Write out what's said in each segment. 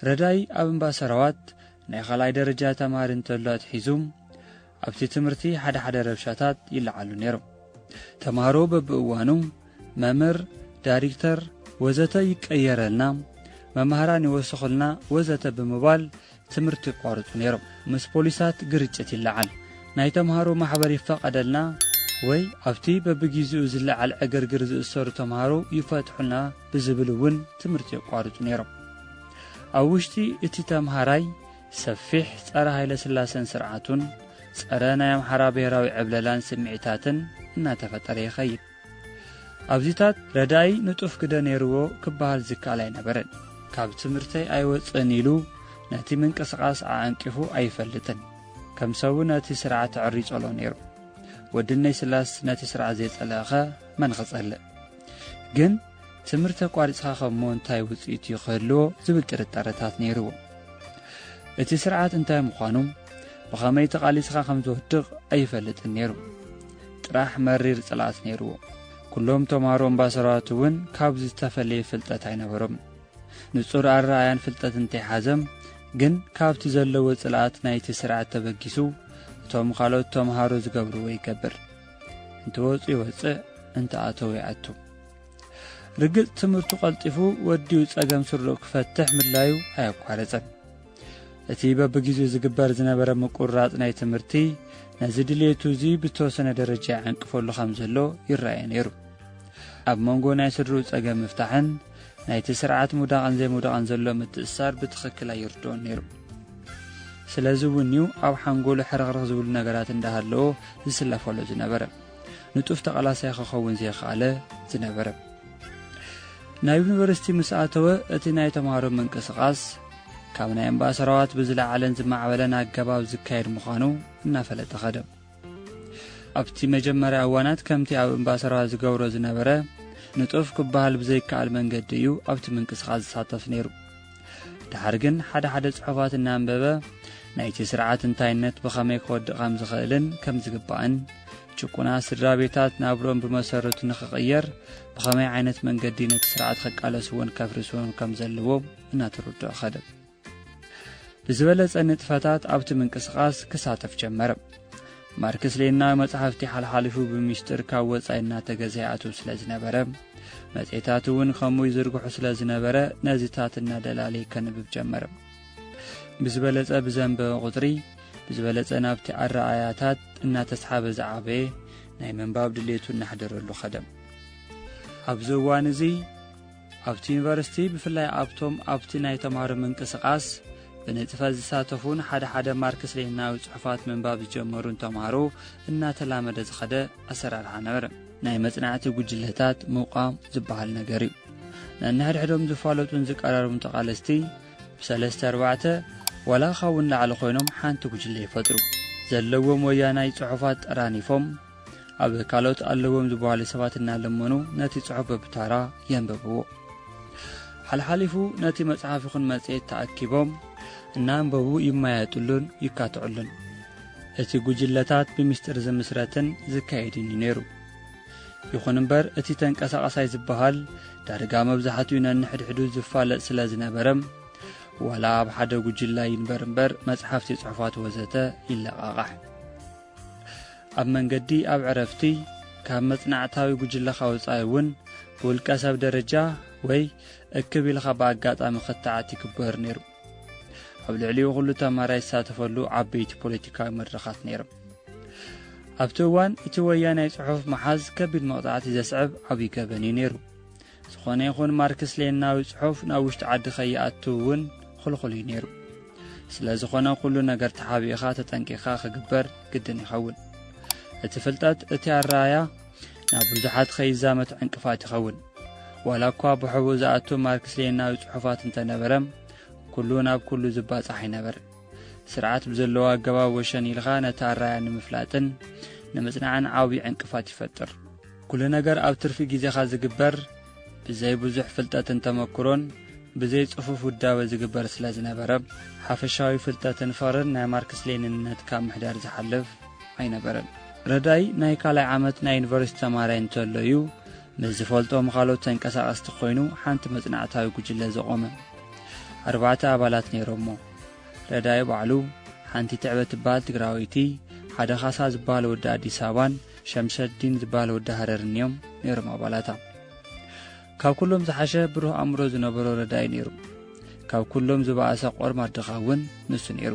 ረዳይ ኣብ እምባ ሰራዋት ናይ ኻልኣይ ደረጃ ተማሃሪ እንተሎ ኣትሒዙ ኣብቲ ትምህርቲ ሓደ ሓደ ረብሻታት ይለዓሉ ነይሮም። ተምሃሮ በብእዋኑ መምህር፣ ዳይሬክተር ወዘተ ይቀየረልና፣ መማህራን ይወስኹልና ወዘተ ብምባል ትምህርቲ ይቋርጹ ነይሮም። ምስ ፖሊሳት ግርጭት ይለዓል። ናይ ተምሃሮ ማሕበር ይፈቐደልና ወይ ኣብቲ በብጊዜኡ ዝለዓል ዕግርግር ዝእሰሩ ተምሃሮ ይፈትሑልና ብዝብል እውን ትምህርቲ የቋርጹ ነይሮም። ኣብ ውሽጢ እቲ ተምሃራይ ሰፊሕ ጸረ ሃይለ ስላሰን ስርዓቱን ጸረ ናይ ኣምሓራ ብሔራዊ ዕብለላን ስምዒታትን እናተፈጠረ ይኸይድ። ኣብዚታት ረዳኢ ንጡፍ ግደ ነይርዎ ክበሃል ዝከኣል ኣይነበረን። ካብ ትምህርተይ ኣይወፅእን ኢሉ ነቲ ምንቅስቃስ ኣዐንቂፉ ኣይፈልጥን። ከም ሰቡ ነቲ ስርዓት ተዕሪፀሎ ነይሩ። ወድነይ ስላስ ነቲ ስርዓት ዘይፀለእኸ መን ኸፀልእ? ግን ትምህርቲ ኣቋሪፅኻ ከሞ እንታይ ውፅኢት እዩ ክህልዎ ዝብል ጥርጣረታት ነይርዎ። እቲ ስርዓት እንታይ ምዃኑ፣ ብኸመይ ተቓሊስኻ ከም ዝወድቕ ኣይፈልጥን ነይሩ። ጥራሕ መሪር ጽልኣት ነይርዎ። ኩሎም ተምሃሮ እምባሰራዋት እውን ካብዚ ዝተፈለየ ፍልጠት ኣይነበሮም። ንጹር ኣረኣያን ፍልጠት እንተይሓዘም፣ ግን ካብቲ ዘለዎ ጽልኣት ናይቲ ስርዓት ተበጊሱ፣ እቶም ካልኦት ተምሃሮ ዝገብርዎ ይገብር። እንትወጹ ይወጽእ፣ እንተኣተው ይኣቱ። ርግጽ ትምህርቱ ቀልጢፉ ወዲኡ ጸገም ስርኡ ክፈትሕ ምድላዩ ኣየቋረጸን። እቲ በብግዜኡ ዝግበር ዝነበረ ምቁርራጽ ናይ ትምህርቲ ነዚ ድልየቱ እዚ ብተወሰነ ደረጃ ይዕንቅፈሉ ከም ዘሎ ይረኣየ ነይሩ። ኣብ መንጎ ናይ ስድርኡ ጸገም ምፍታሕን ናይቲ ስርዓት ምውዳቕን ዘይምውዳቕን ዘሎ ምትእስሳር ብትኽክል ኣይርድኦን ነይሩ። ስለዚ እውን እዩ ኣብ ሓንጎሉ ሕርኽርኽ ዝብሉ ነገራት እንዳሃለዎ ዝስለፈሉ ዝነበረ። ንጡፍ ተቓላሳይ ክኸውን ዘይኸኣለ ዝነበረ። ናብ ዩኒቨርሲቲ ምስ ኣተወ እቲ ናይ ተምሃሮ ምንቅስቓስ ካብ ናይ እምባ ሰራዋት ብዝለዓለን ዝማዕበለን ኣገባብ ዝካየድ ምዃኑ እናፈለጠ ኸደ። ኣብቲ መጀመርያ እዋናት ከምቲ ኣብ እምባ ሰራዋት ዝገብሮ ዝነበረ ንጡፍ ክበሃል ብዘይከኣል መንገዲ እዩ ኣብቲ ምንቅስቓስ ዝሳተፍ ነይሩ። ደሓር ግን ሓደ ሓደ ጽሑፋት እናንበበ ናይቲ ስርዓት እንታይነት ብኸመይ ክወድቕ ከም ዝኽእልን ከም ዝግባእን፣ ጭቁናት ስድራ ቤታት ናብርኦም ብመሰረቱ ንኽቕየር ብኸመይ ዓይነት መንገዲ ነቲ ስርዓት ከቃለስዎን ከፍርስዎን ከም ዘለዎም እናተረድኦ ኸደ። ብዝበለጸ ንጥፈታት ኣብቲ ምንቅስቓስ ክሳተፍ ጀመረ። ማርክስ ሌኒናዊ መጻሕፍቲ ሓልሓሊፉ ብሚስጥር ካብ ወጻኢ እናተገዝአ ይኣትው ስለ ዝነበረ፣ መጽሔታት እውን ከምኡ ይዝርግሑ ስለ ዝነበረ፣ ነዚታት እናደላለየ ከንብብ ጀመረ። ብዝበለጸ ብዘንበበ ቁጽሪ፣ ብዝበለጸ ናብቲ ኣረኣእያታት እናተስሓበ ዝዓበየ ናይ ምንባብ ድሌቱ እናሕደረሉ ኸደ። ኣብዚ እዋን እዚ ኣብቲ ዩኒቨርሲቲ ብፍላይ ኣብቶም ኣብቲ ናይ ተምሃሮ ምንቅስቓስ ብንጥፈት ዝሳተፉን ሓደ ሓደ ማርክስ ሌኒናዊ ጽሑፋት ምንባብ ዝጀመሩን ተምሃሮ እናተላመደ ዝኸደ ኣሰራርሓ ነበረ። ናይ መጽናዕቲ ጉጅለታት ምቋም ዝበሃል ነገር እዩ። ነንሕድሕዶም ዝፋለጡን ዝቀራረቡን ተቓለስቲ ብሰለስተ ኣርባዕተ ዋላ ካብ እውን ላዕሊ ኮይኖም ሓንቲ ጉጅለ ይፈጥሩ። ዘለዎም ወያናይ ጽሑፋት ጠራኒፎም ኣብ ካልኦት ኣለዎም ዝበሃሉ ሰባት እናለመኑ ነቲ ጽሑፍ በብታራ የንብብዎ። ሓልሓሊፉ ነቲ መጽሓፍ ይኹን መጽሔት ተኣኪቦም እናንበቡ ይመያየጥሉን ይካትዕሉን። እቲ ጉጅለታት ብምስጢር ዝምስረትን ዝካየድን እዩ ነይሩ። ይኹን እምበር እቲ ተንቀሳቓሳይ ዝበሃል ዳርጋ መብዛሕትኡ ነንሕድሕዱ ዝፋለጥ ስለ ዝነበረ ዋላ ኣብ ሓደ ጉጅለ ይንበር እምበር መጽሓፍቲ፣ ጽሑፋት ወዘተ ይለቓቓሕ። ኣብ መንገዲ፣ ኣብ ዕረፍቲ፣ ካብ መጽናዕታዊ ጉጅለኻ ወጻኢ እውን ብውልቀ ሰብ ደረጃ ወይ እክብ ኢልኻ ብኣጋጣሚ ክትዓት ይግበር ነይሩ። ኣብ ልዕሊኡ ኩሉ ተማሃራይ ዝሳተፈሉ ዓበይቲ ፖለቲካዊ መድረኻት ነይሮም። ኣብቲ እዋን እቲ ወያናይ ጽሑፍ ምሓዝ ከቢድ መቕጻዕቲ ዘስዕብ ዓብዪ ገበን እዩ ነይሩ። ዝኾነ ይኹን ማርክስ ሌኒናዊ ጽሑፍ ናብ ውሽጢ ዓዲ ከይኣቱ እውን ኹልኹል እዩ ነይሩ። ስለ ዝኾነ ኩሉ ነገር ተሓቢእኻ ተጠንቂኻ ክግበር ግድን ይኸውን። እቲ ፍልጠት፣ እቲ ኣረኣያ ናብ ብዙሓት ከይዛመት ዕንቅፋት ይኸውን። ዋላ እኳ ብሕቡእ ዝኣቱ ማርክስ ሌኒናዊ ጽሑፋት እንተነበረ፣ ኩሉ ናብ ኩሉ ዝባጻሕ ኣይነበረን። ስርዓት ብዘለዎ ኣገባብ ወሸን ኢልኻ ነቲ ኣረኣያ ንምፍላጥን ንምጽናዕን ዓብዪ ዕንቅፋት ይፈጥር። ኩሉ ነገር ኣብ ትርፊ ግዜኻ ዝግበር፣ ብዘይ ብዙሕ ፍልጠትን ተመክሮን ብዘይ ጽፉፍ ውዳበ ዝግበር ስለ ዝነበረ፣ ሓፈሻዊ ፍልጠትን ፍቕርን ናይ ማርክስ ሌኒንነት ካብ ምሕዳር ዝሓልፍ ኣይነበረን። ረዳይ ናይ ካልኣይ ዓመት ናይ ዩኒቨርሲቲ ተማሃራይ እንተሎ እዩ ምስ ዝፈልጦም ካልኦት ተንቀሳቐስቲ ኮይኑ ሓንቲ መጽናዕታዊ ጉጅለ ዘቖመ። ኣርባዕተ ኣባላት ነይሮሞ። ረዳኢ ባዕሉ፣ ሓንቲ ትዕበ ትበሃል ትግራወይቲ፣ ሓደ ካሳ ዝበሃል ወዲ ኣዲስ ኣበባን ሸምሸዲን ዝበሃል ወዲ ሃረርን እዮም ነይሮም ኣባላታ። ካብ ኩሎም ዝሓሸ ብሩህ ኣእምሮ ዝነበሮ ረዳኢ ነይሩ። ካብ ኩሎም ዝበኣሰ ቆርማድ ድኻ እውን ንሱ ነይሩ።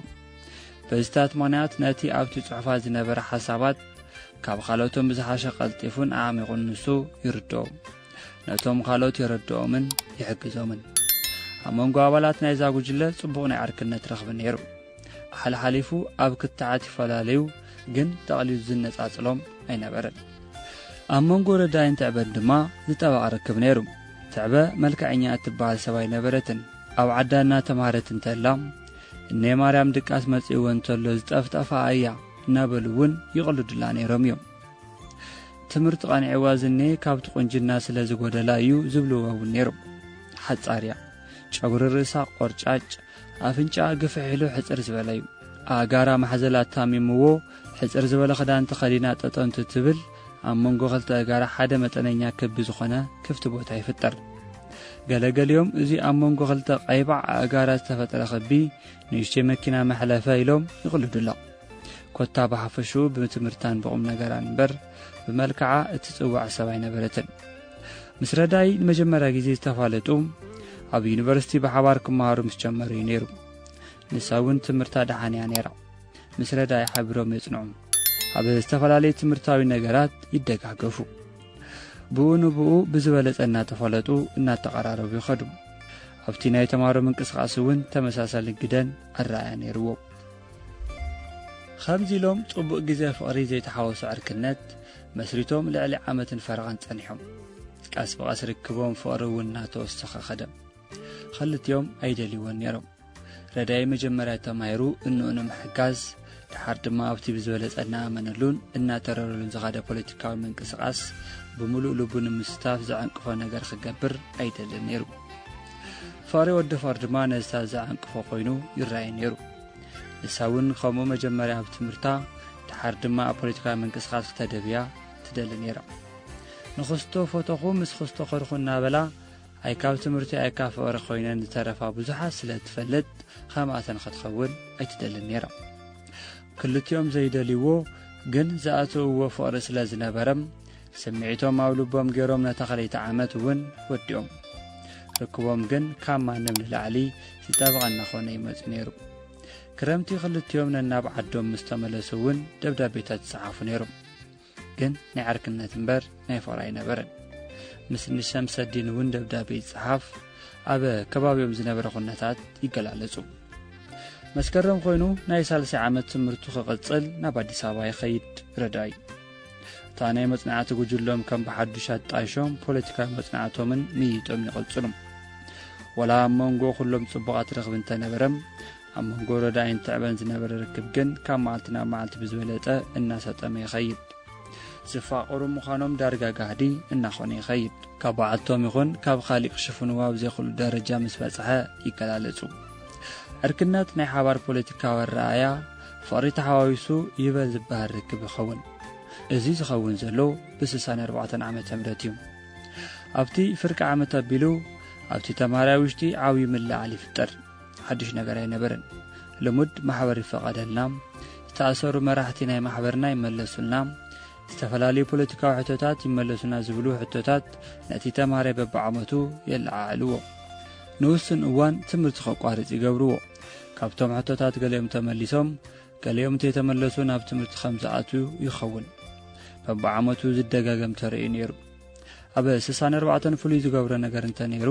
በዚታት ምኽንያት ነቲ ኣብቲ ጽሑፋት ዝነበረ ሓሳባት ካብ ካልኦቶም ብዝሓሸ ቀልጢፉን ኣዕሚቑን ንሱ ይርድኦ። ነቶም ካልኦት የረድኦምን ይሕግዞምን። ኣብ መንጎ ኣባላት ናይዛ ጉጅለ ጽቡቕ ናይ ዕርክነት ረኽቢ ነይሩ። ሓልሓሊፉ ኣብ ክትዓት ይፈላለዩ፣ ግን ጠቕሊሉ ዝነጻጽሎም ኣይነበረን። ኣብ መንጎ ረዳይን ትዕበን ድማ ዝጠበቐ ርክብ ነይሩ። ትዕበ መልክዐኛ እትበሃል ሰብ ኣይነበረትን። ኣብ ዓዳ እናተማህረት እንተላ፣ እነ ማርያም ድቃስ መጺእወ እንተሎ ዝጠፍጠፋ እያ እናበሉ እውን ይቕልዱላ ነይሮም እዮም። ትምህርቲ ቐኒዕዋ ዝኔ ካብቲ ቁንጅና ስለ ዝጎደላ እዩ ዝብልዎ እውን ነይሮም። ሓጻር እያ። ጨጉሪ ርእሳ ቆርጫጭ፣ ኣፍንጫ ግፍሕ ኢሉ ሕጽር ዝበለ እዩ። ኣእጋራ ማሕዘል ኣታሚምዎ፣ ሕጽር ዝበለ ክዳን ተኸዲና ጠጠው እንትትብል፣ ኣብ መንጎ ክልተ ኣእጋራ ሓደ መጠነኛ ክቢ ዝኾነ ክፍቲ ቦታ ይፍጠር። ገለገሊኦም እዚ ኣብ መንጎ ክልተ ቀይባዕ ኣእጋራ ዝተፈጥረ ክቢ ንእሽተይ መኪና መሕለፈ ኢሎም ይቕልዱላ። ኮታ ብሓፈሽኡ ብትምህርታን ብቑም ነገራን እምበር ብመልክዓ እትጽዋዕ ሰብ ኣይነበረትን። ምስ ረዳይ ንመጀመርያ ግዜ ዝተፋለጡ ኣብ ዩኒቨርሲቲ ብሓባር ክመሃሩ ምስ ጀመሩ እዩ ነይሩ። ንሳ እውን ትምህርታ ደሓን እያ ነይራ። ምስ ረዳይ ሓቢሮም የጽንዑ። ኣብ ዝተፈላለዩ ትምህርታዊ ነገራት ይደጋገፉ። ብኡ ንብኡ ብዝበለጸ እናተፋለጡ እናተቐራረቡ ይኸዱ። ኣብቲ ናይ ተማሮ ምንቅስቓስ እውን ተመሳሳሊ ግደን ኣረኣእያ ነይርዎ። ከምዚ ኢሎም ጽቡቕ ግዜ ፍቕሪ ዘይተሓወሶ ዕርክነት መስሪቶም ልዕሊ ዓመትን ፈረቓን ጸኒሖም። ቀስ ብቐስ ርክቦም ፍቕሪ እውን እናተወሰኸ ኸደ። ኸልቲኦም ኣይደልይዎን ነይሮም። ረዳኢ መጀመርያ ተማሂሩ እንኡ ንምሕጋዝ፣ ደሓር ድማ ኣብቲ ብዝበለጸ እናኣመነሉን እናተረረሉን ዝኸደ ፖለቲካዊ ምንቅስቓስ ብምሉእ ልቡ ንምስታፍ ዘዐንቅፎ ነገር ክገብር ኣይደልን ነይሩ። ፍቕሪ ወዲ ፍቕሪ ድማ ነዚታት ዘዐንቅፎ ኮይኑ ይረኣይ ነይሩ። ንሳ እውን ከምኡ መጀመርያ ኣብ ትምህርታ፣ ደሓር ድማ ኣብ ፖለቲካዊ ምንቅስቓስ ክተደብያ ትደሊ ነይራ። ንኽስቶ ፈተኹ፣ ምስ ኽስቶ ኸድኹ እናበላ፣ ኣይ ካብ ትምህርቲ ኣይ ካብ ፍቕሪ ኮይነን ዝተረፋ ብዙሓት ስለ እትፈልጥ፣ ከምኣተን ክትኸውን ኣይትደልን ነይራ። ክልቲኦም ዘይደልይዎ ግን ዝኣተውዎ ፍቕሪ ስለ ዝነበረም፣ ስምዒቶም ኣብ ልቦም ገይሮም ነታ ኸልይቲ ዓመት እውን ወዲኦም። ርክቦም ግን ካብ ማንም ንላዕሊ ዝጠበቐ እናኾነ ይመጽእ ነይሩ። ክረምቲ ክልቲኦም ነናብ ዓዶም ምስ ተመለሱ እውን ደብዳቤታት ይጸሓፉ ነይሮም። ግን ናይ ዕርክነት እምበር ናይ ፍቕሪ ኣይነበረን። ምስ ንሸምሰዲን እውን ደብዳቤ ይጸሓፍ፣ ኣብ ከባቢኦም ዝነበረ ኩነታት ይገላለጹ። መስከረም ኮይኑ ናይ ሳልሳይ ዓመት ትምህርቱ ክቕጽል ናብ ኣዲስ ኣበባ ይኸይድ ረዳይ። እታ ናይ መጽናዕቲ ጉጅሎም ከም ብሓዱሽ ኣጣይሾም ፖለቲካዊ መጽናዕቶምን ምይይጦም ይቕጽሉ። ወላ ኣብ መንጎ ኩሎም ጽቡቓት ረኽቢ እንተነበረም፣ ኣብ መንጎ ረዳይን ትዕበን ዝነበረ ርክብ ግን ካብ መዓልቲ ናብ መዓልቲ ብዝበለጠ እናሰጠመ ይኸይድ። ዝፋቐሩ ምዃኖም ዳርጋ ጋህዲ እናኾነ ይኸይድ። ካብ በዓልቶም ይኹን ካብ ካሊእ ክሽፍንዎ ኣብ ዘይኽእሉ ደረጃ ምስ በጽሐ ይገላለጹ። ዕርክነት ናይ ሓባር ፖለቲካዊ ኣረኣእያ፣ ፍቕሪ ተሓዋዊሱ ይበል ዝበሃል ርክብ ይኸውን። እዚ ዝኸውን ዘሎ ብስሳን ኣርባዕተን ዓመተ ምህረት እዩ። ኣብቲ ፍርቂ ዓመት ኣቢሉ ኣብቲ ተማሃራይ ውሽጢ ዓብዪ ምልዕዓል ይፍጠር። ሓድሽ ነገር ኣይነበረን። ልሙድ ማሕበር ይፈቐደልና፣ ዝተኣሰሩ መራሕቲ ናይ ማሕበርና ይመለሱልና፣ ዝተፈላለዩ ፖለቲካዊ ሕቶታት ይመለሱና ዝብሉ ሕቶታት ነቲ ተማሃራይ በብዓመቱ የለዓዕልዎ። ንውሱን እዋን ትምህርቲ ከቋርጽ ይገብርዎ። ካብቶም ሕቶታት ገሊኦም ተመሊሶም፣ ገሊኦም እንተይተመለሱ ናብ ትምህርቲ ከም ዝኣትዉ ይኸውን። በብዓመቱ ዝደጋገም ተርእዩ ነይሩ። ኣብ ስሳን ኣርባዕተን ፍሉይ ዝገብሮ ነገር እንተነይሩ፣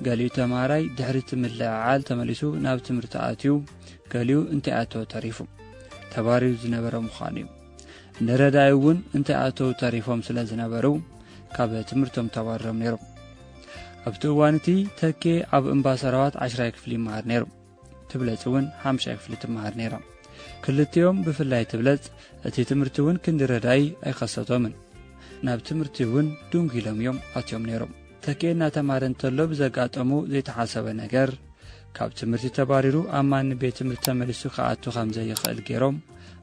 ገሊኡ ተማሃራይ ድሕሪ እቲ ምልዕዓል ተመሊሱ ናብ ትምህርቲ ኣትዩ፣ ገሊኡ እንተይኣተወ ተሪፉ፣ ተባሪሩ ዝነበረ ምዃኑ እዩ። ንረዳኢ እውን እንተይኣተዉ ተሪፎም ስለ ዝነበሩ፣ ካብ ትምህርቶም ተባሪሮም ነይሮም። ኣብቲ እዋን እቲ ተኬ ኣብ እምባ ሰራዋት ዓሽራይ ክፍሊ ይመሃር ነይሩ። ትብለጽ እውን ሓምሻይ ክፍሊ ትመሃር ነይራ። ክልቲኦም ብፍላይ ትብለጽ እቲ ትምህርቲ እውን ክንዲ ረዳኢ ኣይኸሰቶምን። ናብ ትምህርቲ እውን ድንጉ ኢሎም እዮም ኣትዮም ነይሮም። ተኬ እናተማሃረ እንተሎ ብዘጋጠሙ ዘይተሓሰበ ነገር፣ ካብ ትምህርቲ ተባሪሩ ኣብ ማንም ቤት ትምህርቲ ተመሊሱ ክኣቱ ከም ዘይኽእል ገይሮም፣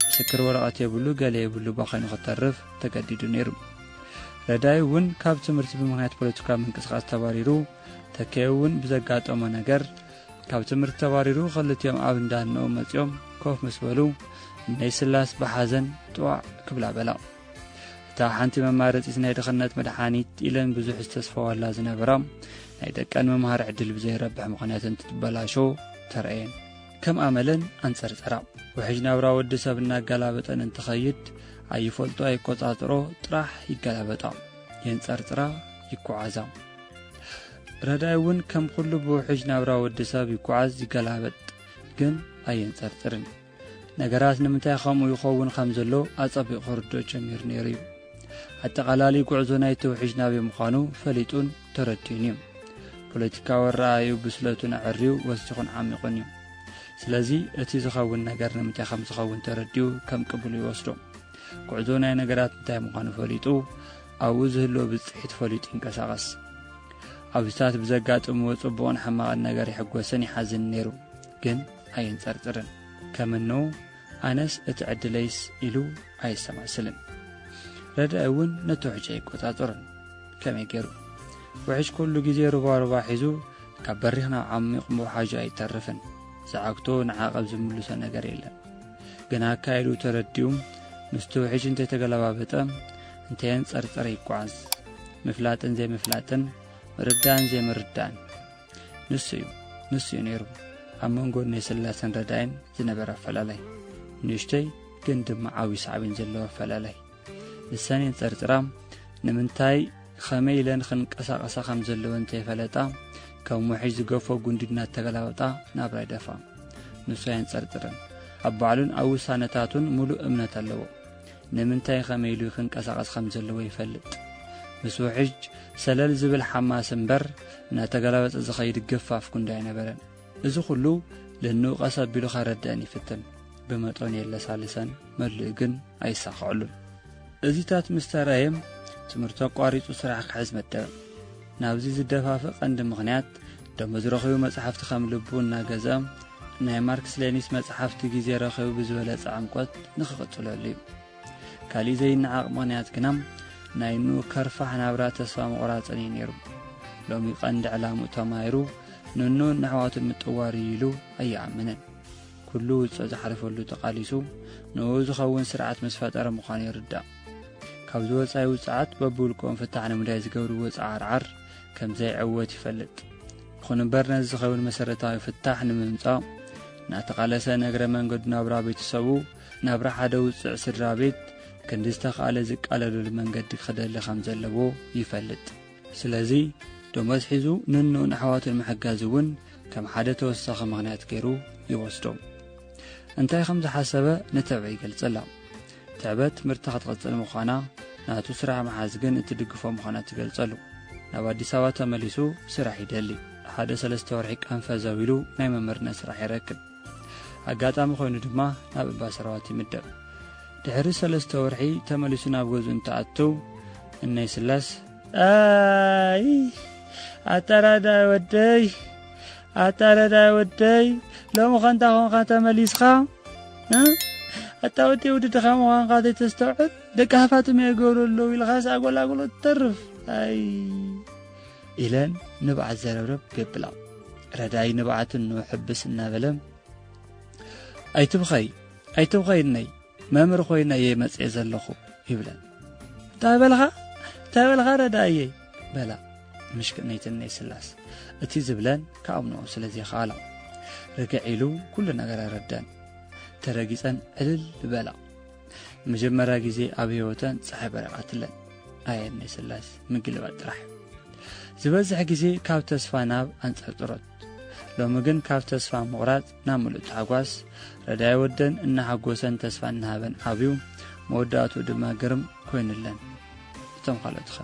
ምስክር ወረቐት የብሉ፣ ገለ የብሉ፣ ባኺኑ ክተርፍ ተገዲዱ ነይሩ። ረዳኢ እውን ካብ ትምህርቲ ብምኽንያት ፖለቲካዊ ምንቅስቓስ ተባሪሩ፣ ተኬ እውን ብዘጋጠሞ ነገር ካብ ትምህርቲ ተባሪሩ ክልቲኦም ኣብ እንዳንኡ መጺኦም ኮፍ ምስ በሉ፣ እነይ ስላስ ብሓዘን ጥዋዕ ክብላ በላ። እታ ሓንቲ መማረጺት ናይ ድኽነት መድሓኒት ኢለን ብዙሕ ዝተስፈዋላ ዝነበራ ናይ ደቀን ምምሃር ዕድል ብዘይረብሕ ምኽንያት እንትትበላሾ ተረእየን። ከም ኣመለን ኣንጸርጸራ። ውሕጅ ናብራ ወዲ ሰብ እናጋላበጠን እንትኸይድ ኣይፈልጦ ኣይቆጻጽሮ ጥራሕ ይገላበጣ፣ የንጸርጽራ፣ ይጓዓዛ። ረዳይ እውን ከም ኩሉ ብውሕጅ ናብራ ወዲ ሰብ ይጓዓዝ ይገላበጥ፣ ግን ኣየንጸርጽርን። ነገራት ንምንታይ ከምኡ ይኸውን ከም ዘሎ ኣጸቢቑ ክርድኦ ጀሚሩ ነይሩ እዩ። ኣጠቓላሊ ጉዕዞ ናይቲ ውሕጅ ናበይ ምዃኑ ፈሊጡን ተረዲኡን እዩ። ፖለቲካዊ ኣረኣእዩ ብስለቱን ኣዕርዩ ወሲኹን ዓሚቑን እዩ። ስለዚ እቲ ዝኸውን ነገር ንምንታይ ከም ዝኸውን ተረዲኡ ከም ቅቡል ይወስዶ። ጉዕዞ ናይ ነገራት እንታይ ምዃኑ ፈሊጡ ኣብኡ ዝህልዎ ብጽሒት ፈሊጡ ይንቀሳቐስ። ኣብዚታት ብዘጋጥምዎ ጽቡቕን ሕማቕን ነገር ይሕጎስን ይሓዝን ነይሩ፣ ግን ኣየንጸርጽርን። ከም እንኡ ኣነስ እቲ ዕድለይስ ኢሉ ኣየሰማስልን። ረዳኢ እውን ነቲ ውሕጅ ኣይቆጻጸሮን። ከመይ ገይሩ? ውሕጅ ኩሉ ግዜ ሩባሩባ ሒዙ ካብ በሪኽ ናብ ዓሚቕ ምውሓጁ ኣይተርፍን። ዝዓግቶ ንዓቐብ ዝምልሶ ነገር የለን። ግን ኣካይዱ ተረዲኡ ምስቲ ውሕጅ እንተይተገለባበጠ እንተየንጸርጸረ ይጓዓዝ። ምፍላጥን ዘይምፍላጥን፣ ምርዳእን ዘይምርዳእን። ንሱ እዩ፣ ንሱ እዩ ነይሩ ኣብ መንጎ እነይ ስላሰን ረዳይን ዝነበረ ኣፈላላይ። ንእሽተይ ግን ድማ ዓብዪ ሳዕቤን ዘለዎ ኣፈላላይ። ንሰን የንጸርጽራ ንምንታይ ከመይ ኢለን ክንቀሳቐሳ ከም ዘለወን እንተይፈለጣ፣ ከም ውሕጅ ዝገፎ ጉንዲ እናተገላበጣ ናብራ ይደፋ። ንሱ ኣየንጸርጽርን። ኣብ ባዕሉን ኣብ ውሳነታቱን ምሉእ እምነት ኣለዎ። ንምንታይ ከመይ ኢሉ ክንቀሳቐስ ከም ዘለዎ ይፈልጥ። ምስ ውሕጅ ሰለል ዝብል ሓማስ እምበር፣ እናተገላበጠ ዝኸይድ ገፋፍ ጉንዲ ኣይነበረን። እዚ ኩሉ ለንኡ ቀስ ኣቢሉ ከረድአን ይፍትን። ብመጠኑ የለሳልሰን፣ መሊኡ ግን ኣይሳኸዐሉን። እዚታት ምስ ተረእየ፣ ትምህርቲ ኣቋሪጹ ስራሕ ክሕዝ መደበ። ናብዚ ዝደፋፍእ ቀንዲ ምኽንያት፣ ደሞዝ ረኺቡ መጽሓፍቲ ከም ልቡ እናገዝአ፣ ናይ ማርክስ ሌኒስ መጽሓፍቲ ግዜ ረኺቡ ብዝበለጸ ዕምቆት ንኽቕጽለሉ እዩ። ካሊእ ዘይነዓቕ ምኽንያት ግና፣ ናይ ንኡ ከርፋሕ ናብራ ተስፋ ምቑራጽን እዩ ነይሩ። ሎሚ ቀንዲ ዕላምኡ ተማሂሩ፣ ንንኡን ንኣሕዋቱን ምጥዋር እዩ ኢሉ ኣይኣምንን። ኩሉ ውጽዕ ዝሓልፈሉ ተቓሊሱ፣ ንኡ ዝኸውን ስርዓት ምስ ፈጠረ ምዃኑ ይርዳእ። ካብዚ ወጻኢ ውጽዓት በብውልቅኦም ፍታሕ ንምንዳይ ዝገብርዎ ጻዓርዓር ከም ዘይዕወት ይፈልጥ። ይኹን እምበር ነዚ ዝኸውን መሰረታዊ ፍታሕ ንምምጻእ እናተቓለሰ ንእግረ መንገዱ ናብራ ቤተሰቡ፣ ናብራ ሓደ ውጽዕ ስድራ ቤት ክንዲ ዝተኻእለ ዝቃለለሉ መንገዲ ክደሊ ከም ዘለዎ ይፈልጥ። ስለዚ ደሞዝ ሒዙ ንንኡን ኣሕዋቱን ምሕጋዝ እውን ከም ሓደ ተወሳኺ ምኽንያት ገይሩ ይወስዶ። እንታይ ከም ዝሓሰበ ንተብዕ ይገልጸላ። ትዕበት ትምህርታ ክትቕጽል ምዃና፣ ናቱ ስራሕ ምሓዝ ግን እትድግፎ ምዃና ትገልጸሉ። ናብ ኣዲስ ኣበባ ተመሊሱ ስራሕ ይደሊ። ሓደ ሰለስተ ወርሒ ቀንፈዘው ኢሉ ናይ መምህርነት ስራሕ ይረክብ። ኣጋጣሚ ኮይኑ ድማ ናብ እባ ሰራዋት ይምደብ። ድሕሪ ሰለስተ ወርሒ ተመሊሱ ናብ ገዝኡ እንትኣቱ፣ እነይ ስላስ፣ ኣይ፣ ኣታ ረዳይ ወደይ፣ ኣታ ረዳይ ወደይ፣ ሎሚ ኸ እንታይ ኾንካ ተመሊስኻ? እ? ኣታ ወደይ ወዲ ድኻ ምዃንካ ዘይተስተውዕል፣ ደቂ ሃፋትም እየ ይገብሩ ኣለዉ ኢልኻስ ኣጎላጉሎ ትተርፍ። ኣይ። ኢለን ንብዓት ዘረብረብ ገብላ። ረዳይ ንብዓት እንሆ ሕብስ እናበለ፣ ኣይትብኸይ፣ ኣይትብኸይ እነይ፣ መምህር ኮይነ እየ መጽየ ዘለኹ ይብለን። እንታይ በልኻ? እንታይ በልኻ ረዳእየይ? በላ ምሽክነይትን ናይ ስላስ። እቲ ዝብለን ክኣምንኦ ስለ ዘይኸኣላ። ርግዕ ኢሉ ኩሉ ነገር ኣረደን። ተረጊጸን ዕልል በላ። መጀመርያ ግዜ ኣብ ህይወተን ጸሓይ በሪቓትለን። ኣየን ናይ ስላስ ምግልባጥ ጥራሕ። ዝበዝሕ ግዜ ካብ ተስፋ ናብ ኣንጸርጽሮት። ሎሚ ግን ካብ ተስፋ ምቑራጽ ናብ ምሉእ ታሕጓስ፣ ረዳይ ወደን እናሓጎሰን ተስፋ እናሃበን ዓብዩ፣ መወዳእትኡ ድማ ግርም ኮይኑለን። እቶም ካልኦትኸ?